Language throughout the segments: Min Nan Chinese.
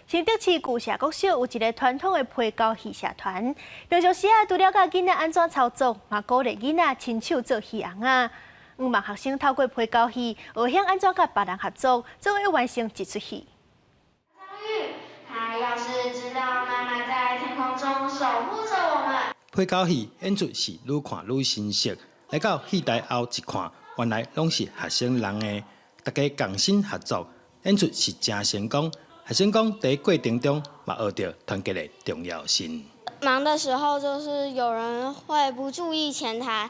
新竹市舊社國小有一个傳統的皮膠戲社團，平常時啊，除了教囡仔按怎操作，嘛鼓勵囡仔親手做魚尪仔。向望學生透過皮膠戲，學曉按怎佮別人合作，做伙完成一齣戲。他要是知道媽媽在天空中守護着我們。皮膠戲演出是愈看愈生澀，來到戲台後一看，原來攏是學生弄的，大家共心合作，演出是誠成功。學生講，佇過程中嘛學著團結的重要性。忙的時候，就是有人會不注意前台，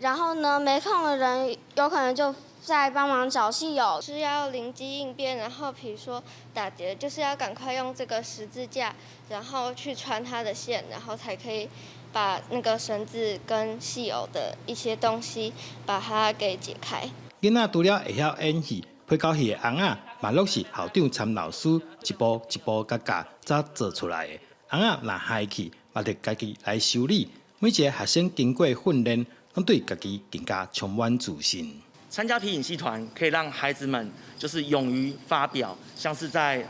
然後呢，沒空的人有可能就在幫忙找戲友。是要靈機應變，然後譬如說打結，就是要趕快用這個十字架，然後去穿它的線，然後才可以把那個繩子跟戲偶的一些東西把它給解開。囡仔除了會曉演戲，皮膠戲的尪仔嘛攏是校長參老師一步一步共教，才做出來的。尪仔若害去，嘛得家己來修理。每一个學生經過訓練，攏對家己更加充滿自信。參加皮影戲團可以讓孩子們就是勇於發表，像是在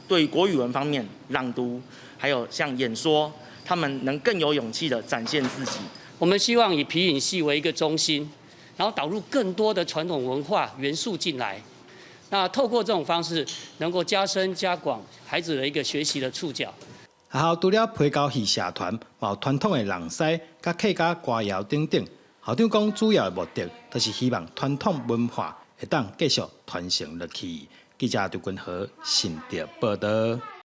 對國語文方面朗讀，還有像演說，他們能更有勇氣的展現自己。我們希望以皮影戲為一個中心，然後導入更多的傳統文化元素進來。那透過這種方式，能夠加深加廣孩子的一個學習的觸角。學校除了皮膠戲社團，嘛有傳統的人獅、佮客家歌謠等等。校長講，主要的目的就是希望傳統文化會當繼續傳承落去。記者劉君和新竹報導。